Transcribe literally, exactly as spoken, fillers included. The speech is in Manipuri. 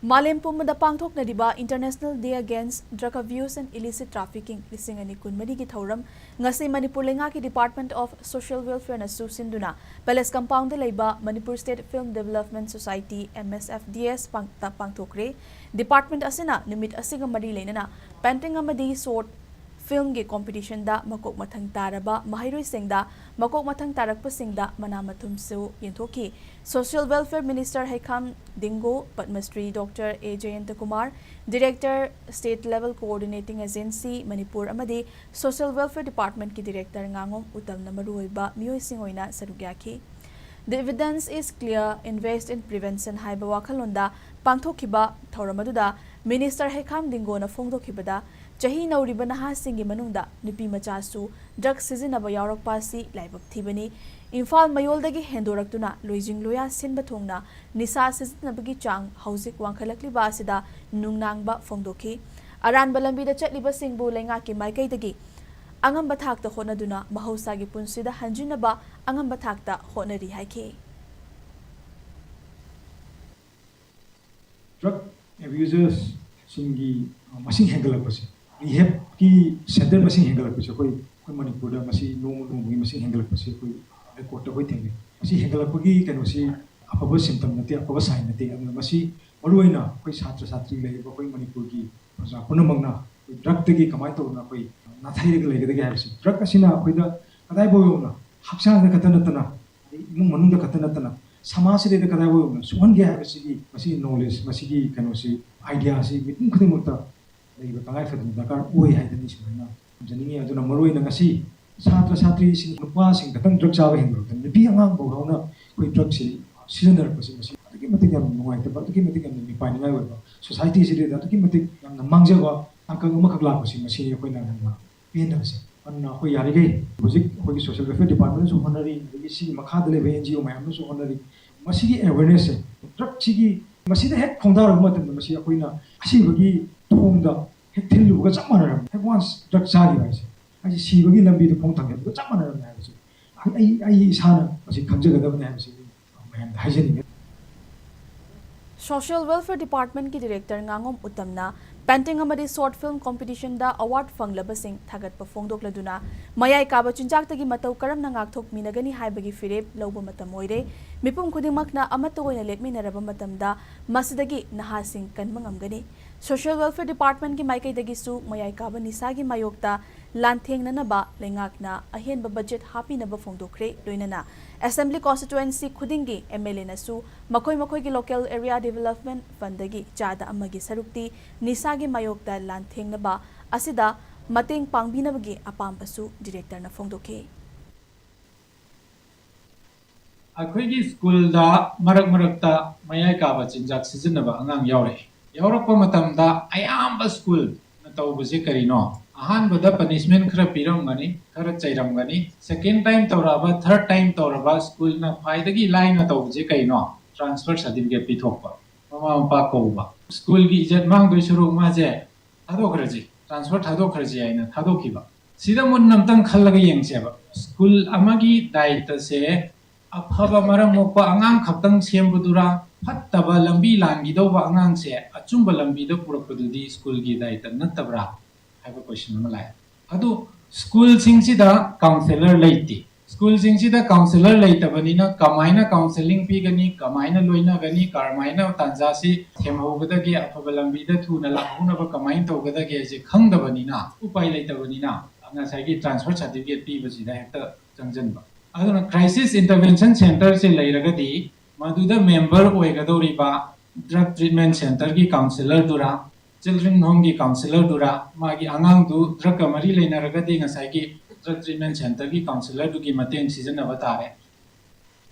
ꯃꯥꯂꯦꯝ ꯄꯨꯝꯕꯗ ꯄꯥꯡꯊꯣꯛꯅꯔꯤꯕ International Day Against Drug Abuse and Illicit Trafficking ꯂꯤꯁꯤꯡ ꯑꯅꯤ ꯀꯨꯟꯃꯔꯤꯒꯤ ꯊꯧꯔꯝ ꯉꯁꯤ ꯃꯅꯤꯄꯨꯔ ꯂꯩꯉꯥꯛꯀꯤ Department of Social Welfareꯅꯁꯨ ꯁꯤꯟꯗꯨꯅ Palace Compoundꯗ ꯂꯩꯕ Manipur State Film Development Society, M S F D S, ꯄꯥꯡ-, ꯇ ꯄꯥꯡꯊꯣꯛꯈ꯭ꯔꯦ꯫ Department ꯑꯁꯤꯅ ꯅꯨꯃꯤꯠ ꯑꯁꯤꯒ ꯃꯔꯤ ꯂꯩꯅꯅ painting ꯑꯃꯗꯤ short filmꯒꯤ competitionꯗ ꯃꯀꯣꯛ ꯃꯊꯪ ꯇꯥꯔꯕ ꯃꯍꯩꯔꯣꯏꯁꯤꯡꯗ ꯃꯀꯣꯛ ꯃꯊꯪ ꯇꯥꯔꯛꯄꯁꯤꯡꯗ ꯃꯅꯥ ꯃꯊꯨꯝꯁꯨ ꯌꯦꯟꯊꯣꯛꯈꯤ꯫ Social Welfare Minister Heikham Dingo, Padmashri doctor A Jayanta Kumar, Director, State Level Coordinating Agency, Manipur ꯑꯃꯗꯤ Social Welfare Departmentꯀꯤ Director ꯉꯥꯉꯣꯝ ꯎꯇꯝꯅ ꯃꯔꯨꯑꯣꯏꯕ ꯃꯤꯑꯣꯏꯁꯤꯡ ꯑꯣꯏꯅ ꯁꯔꯨꯛ ꯌꯥꯈꯤ꯫ The evidence is clear, invest in prevention ꯍꯥꯏꯕ ꯋꯥꯈꯜꯂꯣꯟꯗ ꯄꯥꯡꯊꯣꯛꯈꯤꯕ ꯊꯧꯔꯝ ꯑꯗꯨꯗ Minister ꯍꯩꯈꯥꯝ ꯗꯤꯡꯒꯣꯅ ꯐꯣꯡꯗꯣꯛꯈꯤꯕꯗ, ꯆꯍꯤ ꯅꯧꯔꯤꯕ ꯅꯍꯥꯁꯤꯡꯒꯤ ꯃꯅꯨꯡꯗ ꯅꯨꯄꯤ ꯃꯆꯥꯁꯨ drug ꯁꯤꯖꯤꯟꯅꯕ ꯌꯥꯎꯔꯛꯄ ꯑꯁꯤ ꯂꯥꯏꯕꯛ ꯊꯤꯕꯅꯤ꯫ ꯏꯝꯐꯥꯜ ꯃꯌꯣꯜꯗꯒꯤ ꯍꯦꯟꯗꯣꯔꯛꯇꯨꯅ ꯂꯣꯏꯖꯤꯡ ꯂꯣꯌꯥ ꯁꯤꯟꯕ ꯊꯨꯡꯅ ꯅꯤꯁꯥ ꯁꯤꯖꯤꯟꯅꯕꯒꯤ ꯆꯥꯡ ꯍꯧꯖꯤꯛ ꯋꯥꯡꯈꯠꯂꯛꯂꯤꯕ ꯑꯁꯤꯗ ꯅꯨꯡꯅꯥꯡꯕ ꯐꯣꯡꯗꯣꯛꯈꯤ꯫ ꯑꯔꯥꯟꯕ ꯂꯝꯕꯤꯗ ꯆꯠꯂꯤꯕꯁꯤꯡꯕꯨ ꯂꯩꯉꯥꯛꯀꯤ ꯃꯥꯏꯀꯩꯗꯒꯤ ꯑꯉꯝꯕ ꯊꯥꯛꯇ ꯍꯣꯠꯅꯗꯨꯅ ꯃꯍꯧꯁꯥꯒꯤ ꯄꯨꯟꯁꯤꯗ ꯍꯟꯖꯤꯟꯅꯕ ꯑꯉꯝꯕ ꯊꯥꯛꯇ ꯍꯣꯠꯅꯔꯤ ꯍꯥꯏꯈꯤ꯫ Drug abusersꯁꯤꯡꯒꯤ, ꯑ, ꯃꯁꯤꯡ ꯍꯦꯟꯒꯠꯂꯛꯄꯁꯦ, rehabꯀꯤ center ꯃꯁꯤꯡ ꯍꯦꯟꯒꯠꯂꯛꯄꯁꯦ ꯑꯩꯈꯣꯏ, ꯑꯩꯈꯣꯏ ꯃꯅꯤꯄꯨꯔꯗ ꯃꯁꯤ ꯅꯣꯡꯃ ꯅꯣꯡꯃꯒꯤ ꯃꯁꯤꯡ ꯍꯦꯟꯒꯠꯂꯛꯄꯁꯦ ꯑꯩꯈꯣꯏ recordꯇ ꯑꯩꯈꯣꯏ ꯊꯦꯡꯅꯩ꯫ ꯃꯁꯤ ꯍꯦꯟꯒꯠꯂꯛꯄꯒꯤ ꯀꯩꯅꯣꯁꯤ ꯑꯐꯕ symptom ꯅꯠꯇꯦ, ꯑꯐꯕ sign ꯅꯠꯇꯦ꯫ ꯑꯗꯨꯅ ꯃꯁꯤ ꯃꯔꯨꯑꯣꯏꯅ ꯑꯩꯈꯣꯏ ꯁꯥꯇ꯭ꯔ ꯁꯥꯇ꯭ꯔꯤ ꯂꯩꯔꯤꯕ ꯑꯩꯈꯣꯏ ꯃꯅꯤꯄꯨꯔꯒꯤ ꯄ꯭ꯔꯖꯥ ꯄꯨꯝꯅꯃꯛꯅ ꯑꯩꯈꯣꯏ drugꯇꯒꯤ ꯀꯃꯥꯏꯅ ꯇꯧꯗꯅ ꯑꯩꯈꯣꯏ ꯅꯥꯊꯩꯔꯒ ꯂꯩꯒꯗꯒꯦ ꯍꯥꯏꯕꯁꯤ, drug ꯑꯁꯤꯅ ꯑꯩꯈꯣꯏꯗ ꯀꯗꯥꯏꯐꯥꯎ ꯌꯧꯅ ꯍꯛꯆꯥꯡꯗ ꯈꯛꯇ ꯅꯠꯇꯅ, ꯑꯗꯩ ꯏꯃꯨꯡ ꯃꯅꯨꯡꯗ ꯈꯛꯇ ꯅꯠꯇꯅ ꯁꯃꯥꯖꯁꯤꯗꯩꯗ ꯀꯗꯥꯏꯐꯥꯎ ꯌꯧꯅ ꯁꯣꯛꯍꯟꯒꯦ ꯍꯥꯏꯕꯁꯤꯒꯤ ꯃꯁꯤꯒꯤ knowledge, ꯃꯁꯤꯒꯤ ꯀꯩꯅꯣꯁꯤ, ideaꯁꯤ ꯃꯤꯄꯨꯝ ꯈꯨꯗꯤꯡꯃꯛꯇ ꯂꯩꯕ ꯇꯉꯥꯏ ꯐꯗꯅ ꯗꯔꯀꯥꯔ ꯑꯣꯏ ꯍꯥꯏꯗꯅ ꯑꯩ ꯁꯨꯃꯥꯏꯅ ꯊꯝꯖꯅꯤꯡꯉꯤ꯫ ꯑꯗꯨꯅ ꯃꯔꯨꯑꯣꯏꯅ ꯉꯁꯤ ꯁꯥꯇ꯭ꯔ ꯁꯥꯇ꯭ꯔꯤꯁꯤꯡ, ꯅꯨꯄꯥꯁꯤꯡ ꯈꯛꯇꯪ drug ꯆꯥꯕ ꯍꯦꯟꯗꯣꯔꯛꯇꯅ ꯅꯨꯄꯤ ꯑꯉꯥꯡꯐꯥꯎ ꯌꯥꯎꯅ ꯑꯩꯈꯣꯏ drugꯁꯤ ꯁꯤꯖꯤꯟꯅꯔꯛꯄꯁꯤ, ꯃꯁꯤ ꯑꯗꯨꯛꯀꯤ ꯃꯇꯤꯛ ꯌꯥꯝꯅ ꯅꯨꯡꯉꯥꯏꯇꯕ, ꯑꯗꯨꯛꯀꯤ ꯃꯇꯤꯛ ꯌꯥꯝꯅ ꯃꯤꯄꯥꯏꯅꯤꯡꯉꯥꯏ ꯑꯣꯏꯕ, societyꯁꯤꯗ ꯑꯗꯨꯛꯀꯤ ꯃꯇꯤꯛ ꯌꯥꯝꯅ ꯃꯥꯡꯖꯕ ꯇꯥꯡꯀꯛ ꯑꯃꯈꯛ ꯂꯥꯛꯄꯁꯤ, ꯃꯁꯤꯅꯤ ꯑꯩꯈꯣꯏꯅ ꯌꯥꯝꯅ ꯄꯦꯟꯗꯕꯁꯦ꯫ ꯑꯗꯨꯅ ꯑꯩꯈꯣꯏ ꯌꯥꯔꯤꯈꯩ ꯍꯧꯖꯤꯛ ꯑꯩꯈꯣꯏꯒꯤ Social Welfare Departmentꯅꯁꯨ ꯍꯣꯠꯅꯔꯤ, ꯑꯗꯒꯤ ꯁꯤꯒꯤ ꯃꯈꯥꯗ ꯂꯩꯕ NGO ꯃꯌꯥꯝꯅꯁꯨ ꯍꯣꯠꯅꯔꯤ꯫ ꯃꯁꯤꯒꯤ awarenessꯁꯦ, drugꯁꯤꯒꯤ, ꯃꯁꯤꯗ ꯍꯦꯛ ꯈꯣꯡꯗꯥꯔꯨꯕ ꯃꯇꯝꯗ ꯃꯁꯤ ꯑꯩꯈꯣꯏꯅ ꯑꯁꯤꯕꯒꯤ ꯊꯣꯡꯗ ꯍꯦꯛ ꯊꯤꯜꯂꯨꯕꯒ ꯆꯞ ꯃꯥꯟꯅꯔꯝꯃꯤ꯫ ꯍꯦꯛ once drug ꯆꯥꯈꯤꯕ ꯍꯥꯏꯁꯦ, ꯍꯥꯏꯗꯤ ꯁꯤꯕꯒꯤ ꯂꯝꯕꯤꯗ ꯈꯣꯡ ꯊꯥꯡꯖꯤꯟꯕꯒ ꯆꯞ ꯃꯥꯟꯅꯔꯝꯃꯤ ꯍꯥꯏꯕꯁꯦ ꯑꯩ, ꯑꯩ ꯏꯁꯥꯅ ꯃꯁꯤ ꯈꯪꯖꯒꯗꯕꯅꯤ ꯍꯥꯏꯕꯁꯤ ꯑꯩ ꯃꯌꯥꯝꯗ ꯍꯥꯏꯖꯅꯤꯡꯉꯤ꯫ Social Welfare Department ꯀꯤ Director ꯉꯥꯉꯣꯝ ꯎꯇꯝꯅ painting ꯑꯃꯗꯤ short film competition ꯗ award ꯐꯪꯂꯕꯁꯤꯡ ꯊꯥꯒꯠꯄ ꯐꯣꯡꯗꯣꯛꯂꯗꯨꯅ, ꯃꯌꯥꯏ ꯀꯥꯕ ꯆꯤꯟꯖꯥꯛꯇꯒꯤ ꯃꯇꯧ ꯀꯔꯝꯅ ꯉꯥꯛꯊꯣꯛꯃꯤꯟꯅꯒꯅꯤ ꯍꯥꯏꯕꯒꯤ ꯐꯤꯔꯦꯞ ꯂꯧꯕ ꯃꯇꯝ ꯑꯣꯏꯔꯦ꯫ ꯃꯤꯄꯨꯝ ꯈꯨꯗꯤꯡꯃꯛꯅ ꯑꯃꯠꯇ ꯑꯣꯏꯅ ꯂꯦꯞꯃꯤꯟꯅꯔꯕ ꯃꯇꯝꯗ ꯃꯁꯤꯗꯒꯤ ꯅꯍꯥꯁꯤꯡ ꯀꯟꯕ ꯉꯝꯒꯅꯤ꯫ Social Welfare Department ꯀꯤ ꯃꯥꯏꯀꯩꯗꯒꯤꯁꯨ ꯃꯌꯥꯏ ꯀꯥꯕ ꯅꯤꯁꯥꯒꯤ ꯃꯥꯌꯣꯛꯇ ꯂꯥꯟꯊꯦꯡꯅꯅꯕ ꯂꯩꯉꯥꯛꯅ ꯑꯍꯦꯟꯕ budget ꯍꯥꯞꯄꯤꯅꯕ ꯐꯣꯡꯗꯣꯛꯈ꯭ꯔꯦ꯫ ꯂꯣꯏꯅꯅ Assembly Constituency ꯈꯨꯗꯤꯡꯒꯤ M L A ꯅꯁꯨ ꯃꯈꯣꯏ ꯃꯈꯣꯏꯒꯤ local area development fund ꯗꯒꯤ ꯆꯥꯗ ꯑꯃꯒꯤ ꯁꯔꯨꯛꯇꯤ ꯅꯤꯁꯥꯒꯤ ꯃꯥꯌꯣꯛꯇ ꯂꯥꯟꯊꯦꯡꯅꯕ ꯑꯁꯤꯗ ꯃꯇꯦꯡ ꯄꯥꯡꯕꯤꯅꯕꯒꯤ ꯑꯄꯥꯝꯕꯁꯨ Director ꯅ ꯐꯣꯡꯗꯣꯛꯈꯤ꯫ ꯑꯩꯈꯣꯏꯒꯤ ꯁ꯭ꯀꯨꯜꯗ ꯃꯔꯛ ꯃꯔꯛꯇ ꯃꯌꯥꯏ ꯀꯥꯕ ꯆꯤꯟꯖꯥꯛ ꯁꯤꯖꯤꯟꯅꯕ ꯑꯉꯥꯡ ꯌꯥꯎꯔꯛꯏ꯫ ꯌꯥꯎꯔꯛꯄ ꯃꯇꯝꯗ ꯑꯌꯥꯝꯕ ꯁ꯭ꯀꯨꯜꯅ ꯇꯧꯕꯁꯦ ꯀꯔꯤꯅꯣ? ꯑꯍꯥꯟꯕꯗ punishment ꯈꯔ ꯄꯤꯔꯝꯒꯅꯤ, ꯈꯔ ꯆꯩꯔꯝꯒꯅꯤ꯫ Second time ꯇꯧꯔꯛꯑꯕ, third time ꯇꯧꯔꯕ, ꯁ꯭ꯀꯨꯜꯅ ꯈ꯭ꯋꯥꯏꯗꯒꯤ ꯂꯥꯏꯅ ꯇꯧꯕꯁꯦ ꯀꯩꯅꯣ? Transfer certificate ꯄꯤꯊꯣꯛꯄ, ꯃꯃꯥ ꯃꯄꯥ ꯀꯧꯕ꯫ ꯁ꯭ꯀꯨꯜꯒꯤ ꯏꯖꯠ ꯃꯥꯡꯗꯣꯏ ꯁꯔꯨꯛ ꯃꯥꯁꯦ ꯊꯥꯗꯣꯛꯈ꯭ꯔꯁꯤ, transfer ꯊꯥꯗꯣꯛꯈ꯭ꯔꯁꯤ ꯍꯥꯏꯅ ꯊꯥꯗꯣꯛꯈꯤꯕ꯫ ꯁꯤꯗ ꯃꯨꯟꯅ ꯑꯝꯇꯪ ꯈꯜꯂꯒ ꯌꯦꯡꯁꯦꯕ꯫ ꯁ꯭ꯀꯨꯜ ꯑꯃꯒꯤ ꯗꯥꯌꯤꯠꯇꯁꯦ ꯑꯐꯕ ꯃꯔꯝ ꯃꯣꯛꯄ ꯑꯉꯥꯡ ꯈꯛꯇꯪ ꯁꯦꯝꯕꯗꯨꯔꯥ, ꯐꯠꯇꯕ ꯂꯝꯕꯤ ꯂꯥꯟꯈꯤꯗꯧꯕ ꯑꯉꯥꯡꯁꯦ ꯑꯆꯨꯝꯕ ꯂꯝꯕꯤꯗ ꯄꯨꯔꯛꯄꯗꯨꯗꯤ ꯁ꯭ꯀꯨꯜꯒꯤ ꯗꯥꯌꯤꯠꯇ ꯅꯠꯇꯕ꯭ꯔꯥ ꯍꯥꯏꯕ question ꯑꯃ ꯂꯥꯛꯑꯦ꯫ ꯑꯗꯨ ꯁ꯭ꯀꯨꯜꯁꯤꯡꯁꯤꯗ counsellor ꯂꯩꯇꯦ꯫ ꯁ꯭ꯀꯨꯜꯁꯤꯡꯁꯤꯗ counsellor ꯂꯩꯇꯕꯅꯤꯅ ꯀꯃꯥꯏꯅ counselling ꯄꯤꯒꯅꯤ, ꯀꯃꯥꯏꯅ ꯂꯣꯏꯅꯒꯅꯤ, ꯀꯔꯝꯍꯥꯏꯅ ꯇꯥꯟꯖꯥꯁꯤ ꯊꯦꯝꯍꯧꯒꯗꯒꯦ, ꯑꯐꯕ ꯂꯝꯕꯤꯗ ꯊꯨꯅ ꯂꯥꯛꯍꯧꯅꯕ ꯀꯃꯥꯏꯅ ꯇꯧꯒꯗꯒꯦ ꯍꯥꯏꯁꯦ ꯈꯪꯗꯕꯅꯤꯅ, ꯎꯄꯥꯏ ꯂꯩꯇꯕꯅꯤꯅ ꯉꯁꯥꯏꯒꯤ transfer certificate ꯄꯤꯕꯁꯤꯗ ꯍꯦꯛꯇ ꯆꯪꯁꯤꯟꯕ꯫ ꯑꯗꯨꯅ crisis intervention centreꯁꯦ ꯂꯩꯔꯒꯗꯤ ꯃꯗꯨꯗ member ꯑꯣꯏꯒꯗꯧꯔꯤꯕ drug treatment centreꯒꯤ counsellorꯗꯨꯔꯥ, children homeꯒꯤ counsellorꯗꯨꯔꯥ, ꯃꯥꯒꯤ ꯑꯉꯥꯡꯗꯨ drugꯀ ꯃꯔꯤ ꯂꯩꯅꯔꯒꯗꯤ ꯉꯁꯥꯏꯒꯤ drug treatment centreꯒꯤ counsellorꯗꯨꯒꯤ ꯃꯇꯦꯡ ꯁꯤꯖꯤꯟꯅꯕ ꯇꯥꯔꯦ꯫